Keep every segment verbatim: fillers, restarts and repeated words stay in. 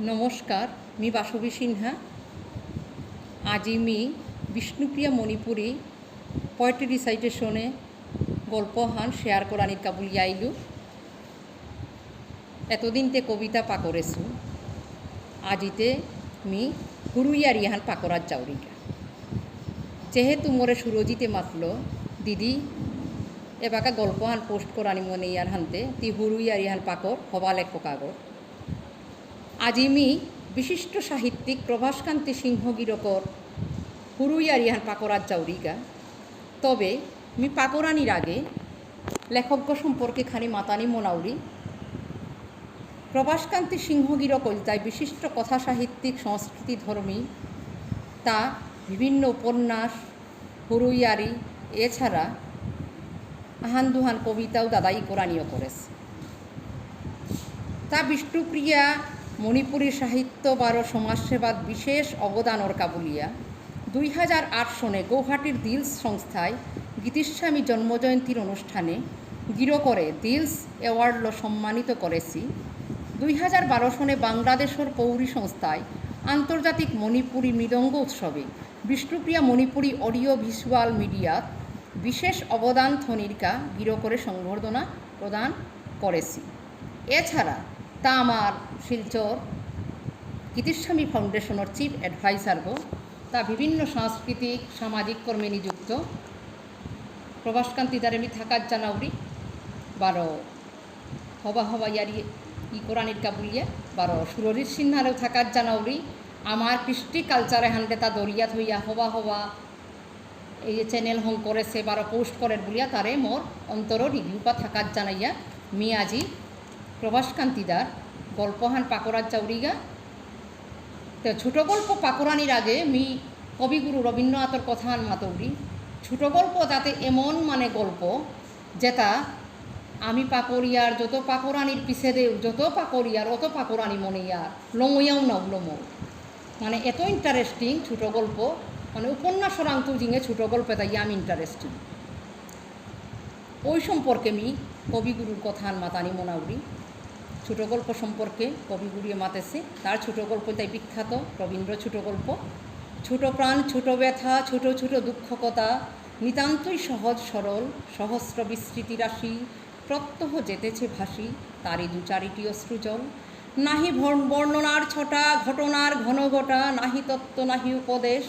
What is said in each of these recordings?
নমস্কার, মি বাসবী সিনহা। আজি মি Bishnupriya Manipuri poetry recitation এ গল্প হান share করানির কাবুলি আইলু। এতদিন তে কবিতা পাকরেসু, আজিতে মি হুরুয়ারি হান পাকরাত যাউরিগা। যেহেতু মোরে সুরজিতে মাতলো, দিদি, এবাকা গল্প হান post করানি মনে ইয়ার হানতে, তি হুরুয়ারি হান পাকর, হবা লেখক আগর। আজি মি বিশিষ্ট সাহিত্যিক প্রভাসকান্তি সিংহ গিরকর হুরুয়ারি হান পাকরাত যাউরিগা। তবে মি পাকরানির আগে লেখকগ সম্পর্কে খানি মাতানি মনাউরি। প্রভাসকান্তি সিংহ গিরক ইলতাই বিশিষ্ট কথা সাহিত্যিক, সংস্কৃতি ধর্মী। তা বিভিন্ন উপন্যাস, হুরুয়ারি, এছাড়া আহান দুহান কবিতাও দাদাই করানিও করেসে। তা বিষ্ণুপ্রিয়া মণিপুরী সাহিত্য বারো সমাজসেবাত বিশেষ অবদানর কাবুলিয়া দুই হাজার আট সনে গৌহাটির দিলস সংস্থায় গীতিস্বামী জন্মজয়ন্তীর অনুষ্ঠানে গিরকরে দিলস award ল সম্মানিত করেসি। দুই হাজার বারো সনে বাংলাদেশর পৌরি সংস্থায় আন্তর্জাতিক মণিপুরী মৃদঙ্গ উৎসবে বিষ্ণুপ্রিয়া মণিপুরী audio visual media ত বিশেষ অবদান থনিরকা গিরকরে সংবর্ধনা প্রদান করেসি। এছাড়া তা আমার শিলচর গীতিস্বামী ফাউন্ডেশনর chief advisor গো, তা বিভিন্ন সাংস্কৃতিক সামাজিক কর্মে নিযুক্ত। প্রভাসকান্তি দারে মি থাকাত জানাউরি, বারো হবা হবা ইয়ারি ই করানির কাবুলিয়া, বারো সুরজিৎ সিনহারেও থাকাত জানাউরি। আমার কৃষ্টি culture এহানরে তা দরিয়া থইয়া হবা হবা এই যে channel হং করেসে বারো post করের বুলিয়া তারে মোর অন্তরর ইগিউপা থাকাত জানাইয়া মি আজি প্রভাসকান্তি দার গল্পহান পাকরাত যাউরিগা। তো ছোট গল্প পাকরানির আগে মি কবিগুরু রবীন্দ্রনাথর কথাহান মাতৌরি। ছোট গল্প যাতে এমন মানে গল্প যেটা আমি পাকরিয়ার যত পাকরানির পিছেদে যত পাকরিয়ার অত পাকরানি মনে ইয়ার লমইয়াও না লমো। মানে এত interesting ছোট গল্প, মানে উপন্যাস রাংতু জিঙে ছোট গল্প এতা ইয়াম interesting। ওই সম্পর্কে মি কবিগুরুর কথাহান মাতানি মনাউরি। ছোট গল্প সম্পর্কে কবিগুরুয়ে মাতেসে, তার ছোট গল্প তাই বিখ্যাত রবীন্দ্র ছোট গল্প। ছোট প্রাণ, ছোট ব্যথা, ছোট ছোট দুঃখ কথা, নিতান্তই সহজ সরল, সহস্র বিস্মৃতি রাশি, প্রত্যহ যেতেছে ভাসি, তারই দু চারিটি অশ্রুজল। নাহি ভর-, বর্ণনার ছটা, ঘটনার ঘন ঘটা, নাহি তত্ত্ব, নাহি উপদেশ,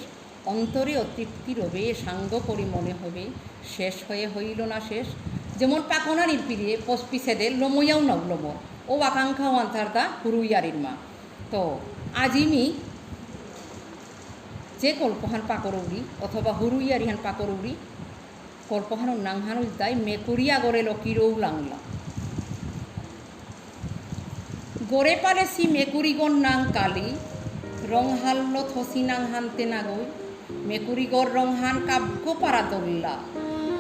অন্তরে অতৃপ্তি রবে, সাঙ্গ করি মনে হবে, শেষ হয়ে হইল না শেষ। যেমন পাকরানির পিড়িয়ে পস-, পিছেদে লমইয়াও না লমো, ও আকাঙ্ক্ষা ওয়ান্থারদা হুরুয়ারির মা। তো আজি মি যে গল্পহান পাকরৌরি অথবা হুরুয়ারিহান পাকরৌরি, গল্পহানর নাঙহান ইলতাই মেকুরি আগরে লকিরৌ লাংলা। গরে পালেসি মেকুরিগর নাঙ কালি, রংহানলো থসি নাঙহান তে নাগই। মেকুরিগর রংহান কাব্য পারা দল্লা।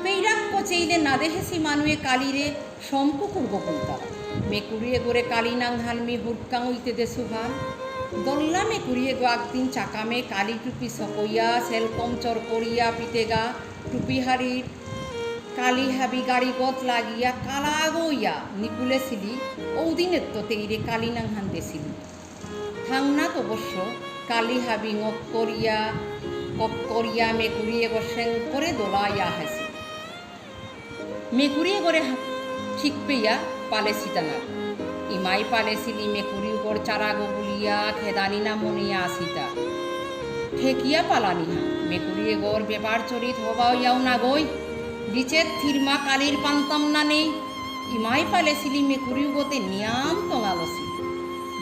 পেইরাক কচেইলে না দেহেসি মানুয়ে কালিরে, সম কুকুরগ বুলতারা। মেকুরি এগরে কালি নাঙহান মি হুরকাং উইতে দেসুহান। দল্লা মেকুরি এগ আকদিন চাকামে কালি টুপি সকইয়া, সেলকম চরকরিয়া পিতেগা, টুপিহারি কালি হাবি গাড়িগত লাগিয়া কালাগ ইয়া নিকুলেসিলি, ঔদিনেত্ত তেইরে কালি নাঙহান দেসিলি। থাংনাত অবশ্য কালি হাবি ঙক করিয়া, কক করিয়া মেকুরি এগ সেং করে দোলাইয়া আহেসি। মেকুরি এগরে হা-, ঠিক পেয়া পালেসিতা না। ইমাই পালেসিলি মেকুরি উগর চারাগ বুলিয়া খেদানি না মনিয়া আসিতা। ঠেকিয়া পালানিহা, মেকুরি এগর বেপার চরিত হবা ইয়াও নাগই। লিচেত থিরমা কালির পান্তাম না নেই। ইমাই পালেসিলি মেকুরি উগতে নিয়াম তঙালসি।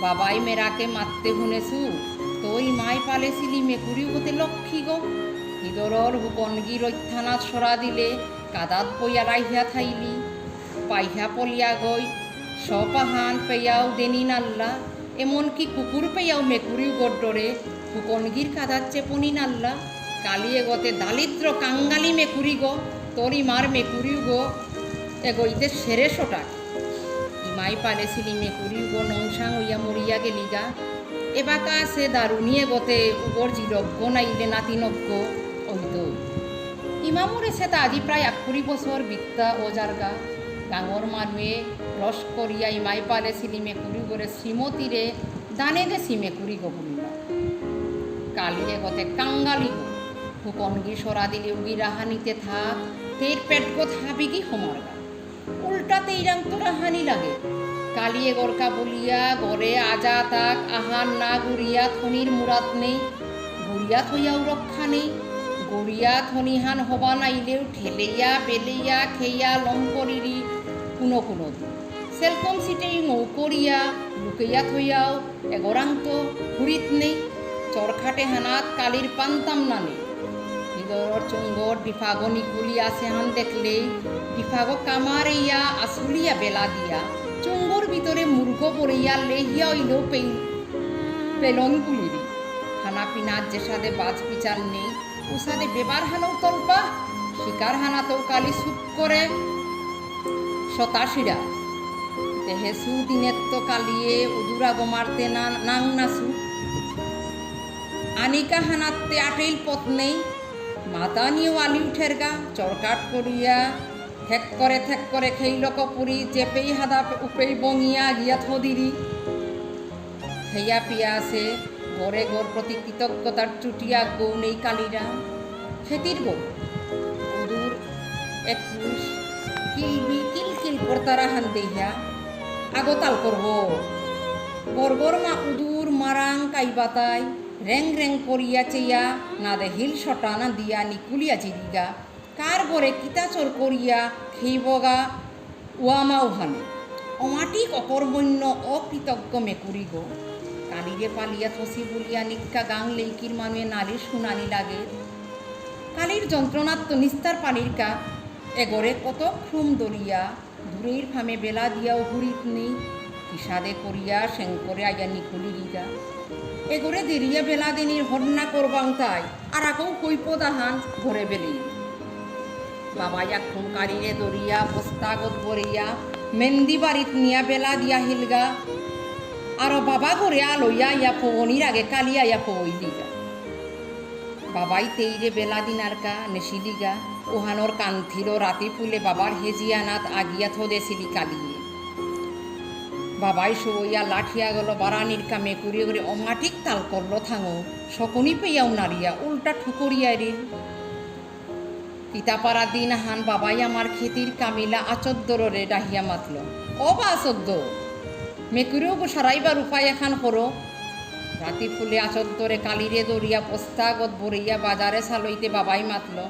বাবাই মেরাকে মাততে হুনেসু, তোর ইমাই পালেসিলি মেকুরি উগতে লক্ষ্মী গো। ইদরর হুকনগি রৈথানাত সরা দিলে, কাদাত বইয়া রাইহা থাইলি, পাইহা পলিয়া গই, সপাহান পেয়াও দেনি নাল্লা, এমনকি কুকুর পেয়াও মেকুরি উগর ডরে, হুকনগির কাদাত চেপনি নাল্লা, কালি এগতে দালিদ্র কাঙ্গালি মেকুরি গো, তোর ইমার মেকুরি গো, এগইতে সেরে সটাক। ইমাই পালেসিলি মেকুরি উগো নংসাং হইয়া মরিয়া গেলিগা। এবাকা সে দারুণী এগতে উগর জিরগ্য নাইলে নাতিনগ্য অইতই। ইমা মরেসেতা আজি প্রায় আকুড়ি বছর বিত্তা অজারগা। গাঙর মানুয়ে রস করিয়া ইমাই পালেসিলি মেকুরি উগরে শ্রীমতীরে দানে দেসি মেকুরিগো বুললা। কালি এগতে কাঙ্গালিগো, হুকনগি সরা দিলে উগি রাহানিতে থাক, তের পেটগত হাবিগি হমারগা। উল্টা তেইরাংতো রাহানি লাগে। কালি এগরকা বুলিয়া গরে আজা তাক আহান না গুরিয়া থনির মুরাত নেই। গুরিয়া থইয়াও রক্ষা নেই। গুরিয়া থনিহান হবা নাইলেও ঠেলেইয়া, বেলেইয়া, খেইয়া, লম করিরি কুনো কুনো দিন। সেলকম সিটেই নৌ করিয়া, লুকেইয়া থইয়াও, এগরাংতো হুরিত নেই। চরখাটে হানাত কালির পান্তাম না নেই। হিদরর চুঙ্গর ডিফাগো নিকুলি আসে হান দেখলেই, ডিফাগো কামারেইয়া আসুলিয়া বেলা দিয়া, চুঙ্গর ভিতরে মুরগো বরিয়া লেহিয়া অইলেও পেই-, পেলন বুলিরি। খানা পিনাত যেসাদে বাজ বিচার নেই, উসাদে বেবার হানও তলপা, শিকার হানাতেও কালি সুপ করে সতাশিরা। তেহেসু দিনেত্ত কালিয়ে উদুরাগো মারতে না নাং নাসু। আনিকা হানাত্তে আটেইল পথ নেই, মাতা নিয়ে ওয়ালি উঠেরগা, চরকাট করিয়া, থেক করে থেক করে খেইল কপুরি, চেপেই হাদা উপেই বঙিয়া গিয়া থদিরি। খেয়া পিয়া আসে, গরে গর প্রতি কৃতজ্ঞতার চুটি আগৌ নেই কালিরা। খেতির গর, উদুর একুশ, কিলবি কিলকিল করতারা হান দেহিয়া, আগতাল করব। গরগর মা উদুর মারাং কাইবাতাই, রেং রেং করিয়া চেয়া, না দেহিল সটানা দিয়া নিকুলিয়া জিরিগা। কার গরে কিতা চোর করিয়া খেইবগা উয়ামা উহানে। অমাটিক অকর্মণ্য অকৃতজ্ঞ মেকুরিগো। কালিরে পালিয়া থসি বুলিয়া নিক্কা গাং লেইকির মানুয়ে নালিশ শুনানি লাগে। কালির যন্ত্রণাত্ত নিস্তার পানিরকা এগরে কত ক্রুম দরিয়া দূরের ফামে বেলা দিয়াও হুরিত নেই। কিসাদে করিয়া সেঙ্করে আইয়া নিকুলিরিগা। এগরে দেরিয়া বেলা দিনির হন্না করবাং তাই, আর আকৌ কইপদাহান ঘরে বেলি। বাবা ইয়াক্ষুম কালিরে দরিয়া বস্তাগত বরিয়া মেন্দি বাড়িত নিয়া বেলা দিয়া হিলগা। আরো বাবা ঘরে আলইয়া ইয়া পৌনির আগে কালি আইয়া পৌইলিগা। বাবাই তেইরে বেলা দিনারকা নেশিলিগা, উহানর কান্থিলো রাতি ফুলে বাবার হেজিয়ানাত আগিয়া থদেসিলি কালিয়ে। বাবাই সইয়া লাঠিয়া গেল বারানির কামে করিয়া করে অমাটিক তাল করলো থাঙো, শকুনি পেয়াও নারিয়া উল্টা ঠুকরিয়া রিল। কিতাপারা দিন আহান বাবাই আমার খেতির কামিলা আচদ্দররে ডাহিয়া মাতল, "ও বা আচদ্দর, মেকুরিও গো সারাইবার উপায় এখান করো।" রাতি ফুলে আচদ্দরে কালিরে দরিয়া বস্তাগত বরিয়া বাজারে সালইতে বাবাই মাতল,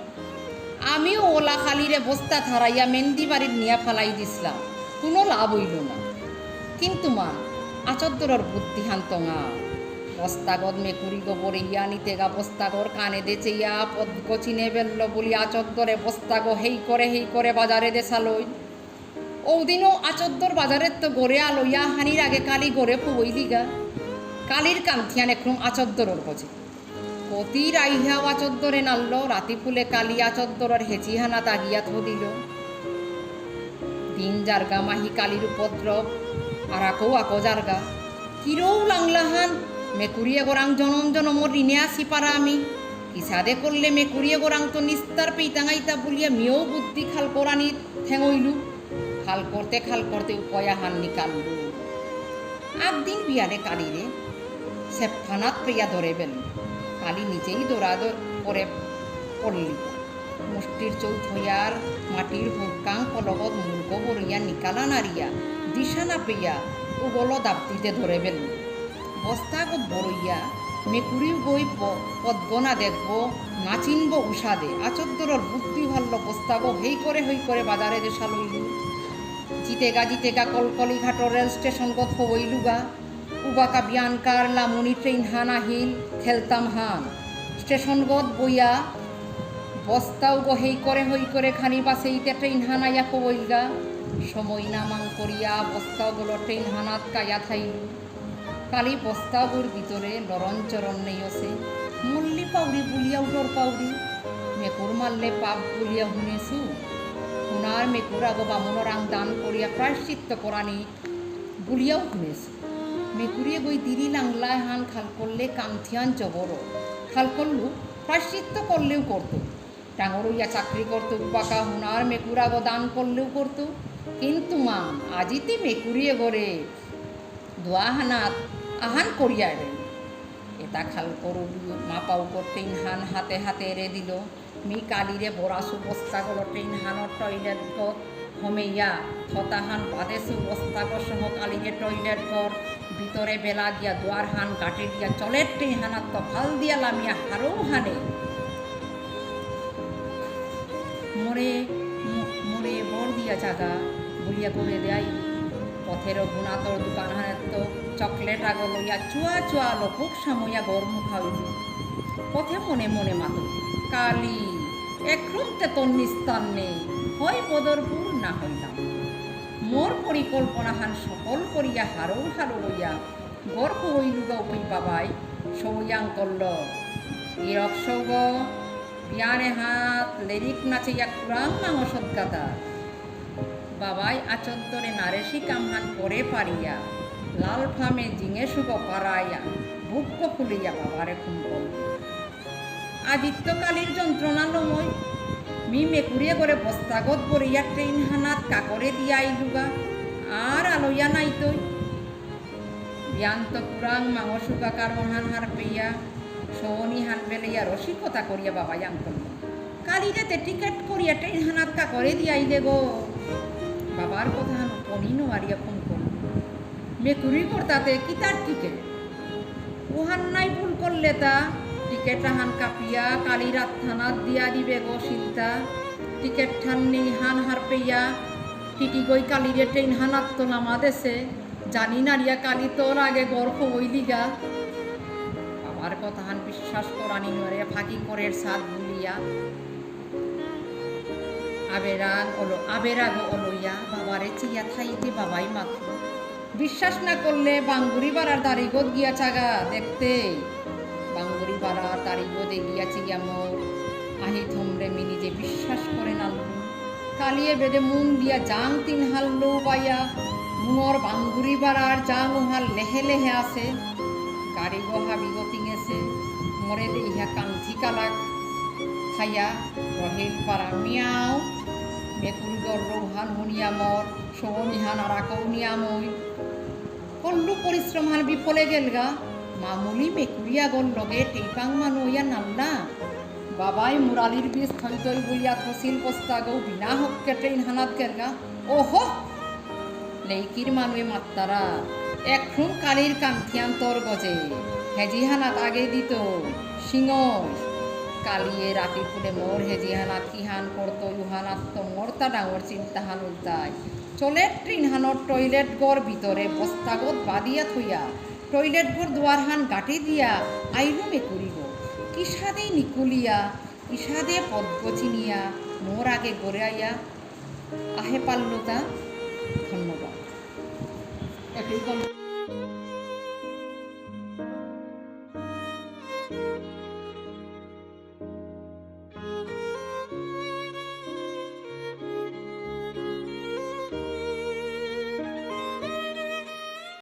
"আমিও ওলা কালিরে বস্তা থারাইয়া মেন্দি বাড়িত নিয়া ফালাই দিসলাম, কোনো লাভ হইল না।" কিন্তু মা, আচদ্দরর বুদ্ধি হান তঙা। বস্তাগত মেকুরি গো বরিয়া নিতেগা বস্তাগর কানে দেচেয়া পদগো চিনে বেলল বুলি আচদ্দরে বস্তাগো হেই করে হেই করে বাজারে দেশালই। ওদিনও আচদ্দর বাজারেত্ত গরে আলইয়া হানির আগে কালি গরে ফুবইলিগা। কালির কান্থিয়ান একরম আচদ্দরর গজে। কতি রাইহাও আচদ্দরে নাললো, রাতি ফুলে কালি আচদ্দরর হেচিহানাত আগিয়া থদিল। দিন যারগা মাহি কালির উপদ্রব, আর আকো আকো যারগা। কিরৌ লাংলাহান, মেকুরিয়ে গরাং জনম জনমর ঋণে আসি পারা আমি। কিসাদে করলে মেকুরিয়ে গরাংত্ত নিস্তার পেইতাঙাইতা বুলিয়া মিয়ৌ বুদ্ধি খাল করানি ঠেঙইলু। খাল করতে খাল করতে উপায়াহান নিকাললু। আগদিন বিয়ানে কালিরে সেপফানাত পেয়া ধরে বেল। কালি নিজেই দৌড়াদৌড় করে পড়লি। মুষ্টির চৌ থইয়ার মাটির হুরকাং কলগত মুরগো বরিয়া নিকালা নারিয়া, দিশা না পেয়া উগলো দাপ দিতে ধরে বেল। বস্তাগত বরইয়া মেকুরিগই প-, পদগো না দেখবো, না চিনবো উসাদে। আচদ্দরর বুদ্ধি ভাল্ল বস্তাগো হেই করে হেই করে বাজারে দেশালইলু। জিতেগা জিতেগা কলকলি ঘাটর রেল স্টেশনগত হবইলুগা। উবাকা বিয়ানকার লামুনি ট্রেইনহান আহিল, খেলতামহান। স্টেশনগত বইয়া বস্তাগো হেই করে হেই করে খানি বাসেইতে ট্রেইনহান আয়া হবইলগা। সময় না মাং করিয়া বস্তাগলো ট্রেইনহানাত কায়া থাইলু। কালি বস্তাগুর ভিতরে লরণ চরণ নেই অসে। মল্লি পাউরি বুলিয়া উঠর পাউরি। মেকুর মারলে পাপ বুলিয়া হুনেসু। হুনার মেকুর আগো বামুনরাং দান করিয়া প্রায়শ্চিত্ত করানি বুলিয়াও হুনেসু। মেকুরিয়ে গই দিরি লাংলাহান খাল করলে কান্থিয়ান জবর। খাল করলু প্রায়শ্চিত্ত করলেও করতো। ডাঙর হইয়া চাকরি করতো, উবাকা হুনার মেকুর আগো দান করলেও করতো। কিন্তু মা, আজিতে মেকুরিয়ে গরে দুয়াহানাত আহান করিয়া এরে। এতা খাল করুরি মাপাউগর ট্রেইনহান হাতে হাতে এরে দিল। মি কালিরে বরাসু বস্তাগলো ট্রেইনহানর টয়লেটগত হমেইয়া, থতাহান বাদেসু বস্তাগ সহ কালিরে টয়লেটগর ভিতরে বেলা দিয়া দুয়ারহান গাটে দিয়া চলের ট্রেইনহানাত্ত ফাল দিয়া লামিয়া হারৌহানে। মোরে, মো-, মোরে বর দিয়া জাগা বুলিয়া করে দেয়। পথের গুণাতর দোকানহানাত্ত চকলেট আগ লইয়া চুয়া চুয়া লোকক সামইয়া গরম খাওয়াইল। পথে মনে মনে মাতো, কালি, এক্রমতে তোর নিস্তার নেই, হয় বদরপুর না হইলাম। মোর পরিকল্পনাহান সফল করিয়া হারৌ হারৌ হইয়া গর্ব হইলুগা উপি বাবাই সৌয়াং করল। ইরক সৌগ, বিয়ানে হাত, লেরিক নাচে ইয়া কুরাং মাঙ সদগাতা। বাবাই আচন্তরে নারেশি কামহান করে পারিয়া, লাল ফামে জিঙে সুগ পারাইয়া, বুক ফুলিয়া বাবারে খুম্বল। আজিত্ত কালির যন্ত্রণা লমই, মি মেকুরিয়ে করে বস্তাগত বরিয়া ট্রেইন হানাত কাকরে দিয়া আইলুগা, আর আলইয়া নাইতই। বিয়ান্ত কুরাং মাঙ সুগা কারণ হান হারপেয়া, সৌনি হান বেলেয়া রসিকতা করিয়া বাবা ইয়াং করল। কালি রাতে টিকেট করিয়া ট্রেইন হানাত কাকরে দিয়া আইলে গো। বাবার কথা হান পনি নোয়ারিয়া ফোন করল। মেকুরি করতাতে কিতার টিকেট? ওহান নাই ভুল করলে তা, টিকেট হান কাপিয়া কালি রাত থানাত দিয়া দিবে গো চিন্তা। টিকেট হান নেই হান হারপেয়া, টিটি গই কালিরে ট্রেইন হানাত তো নামা দেসে। জানি নারিয়া কালি তোর আগে গর্ভ হইলিগা। বাবার কথাহান বিশ্বাস করানি নরে ফাঁকি করের সাত বুলিয়া। আবেরাগ অলো, আবেরাগ অলইয়া বাবারে চেয়া থাইতে বাবাই মাতল। বিশ্বাস না করলে বাঙ্গুরি বারার দারিগত গিয়া চাগা দেখতে। বাঙ্গুরি বারার দারিগত গিয়া চেয়া মোর আহি থমরে মিনি যে বিশ্বাস করে নালু। কালিয়ে বেদে মুন দিয়া জাং তিন হাল লো বাইয়া, মুঙর বাঙ্গুরি বারার জাং উহাল লেহে লেহে আসে। গাড়িগো হাবিগো তিঙেসে, মরে দে ইহা কান্থি কালাক থাইয়া, রহিল পারা মিয়াও, মেকুরিগর রৌহান হুনিয়া মোর, সৌনিহান আরাকৌ নিয়ামই। কল্লু পরিশ্রমহান বিফলে গেলগা, মামুলি মেকুরিয়াগর লগে টেইপাং মানু ইয়া নাল্লা। বাবাই মুরালির বিষ থই থই বুলিয়া থসিল বস্তাগো বিনা হক্কে ট্রেইন হানাত গেলগা। ওহো! লেইকির মানুয়ে মাত্তারা, এখুন কালির কান্থিয়ান তোর গজে, হেজি হানাত আগে দিত, সিংহ। কালিয়ে রাতি ফুলে মোর হেজি হানাত কিহান করতো ইউহানাত তো মোরতা ডাঙর চিন্তাহান উল্টায়। চলের ট্রেইন হানর টয়লেট গর ভিতরে বস্তাগত বাদিয়া থইয়া, টয়লেট গর দুয়ারহান গাটি দিয়া আইলু মেকুরিগো। কিসাদে নিকুলিয়া, কিসাদে পদগো চিনিয়া, মোর আগে গরে আইয়া আহে পাল্লতা। ধন্যবাদ। এটুই কম।